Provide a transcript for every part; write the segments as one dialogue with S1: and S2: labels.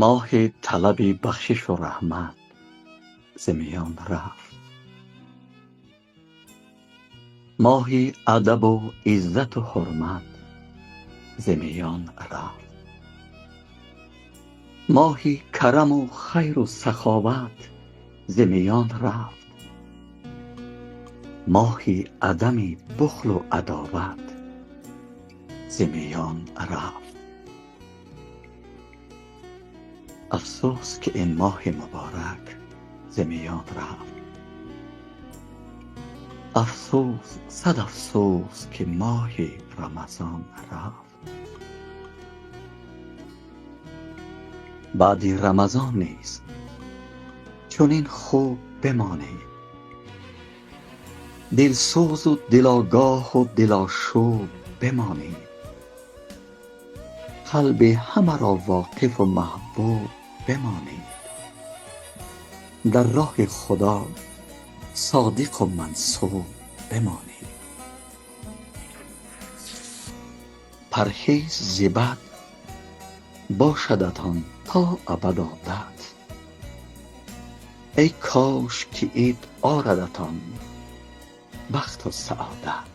S1: Моҳи талаби бахшишу раҳмат зи миён рафт. Моҳи адабу иззату ҳурмат зи миён рафт. Моҳи караму хайру саховат зи миён рафт. Моҳи адами бухлу адоват зи миён рафт. Афсӯс, ки ин моҳи муборак зи миён рафт. Афсӯс, сад афсӯс, ки моҳи Рамазон рафт. Баъди Рамазон низ чунин хуб бимонед, дилсӯзу дилогоҳу дилошӯб бимонед, қалби ҳамаро воқифу маҳбуб бимонед, дар роҳи Худо содиқу мансуб бимонед. Парҳез зи бад бошадатон то абад одат. Эй кош, ки ид орадатон бахту саодат.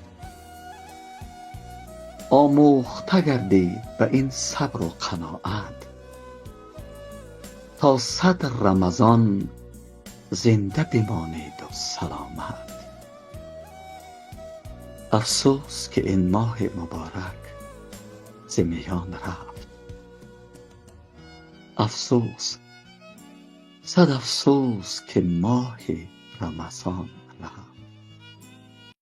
S1: Омӯхта гардед ба ин сабру қаноат, то 100 Рамазон зинда бимонеду саломат. Афсӯс, ки ин моҳи муборак зи миён рафт. Афсӯс, сад афсӯс, ки моҳи Рамазон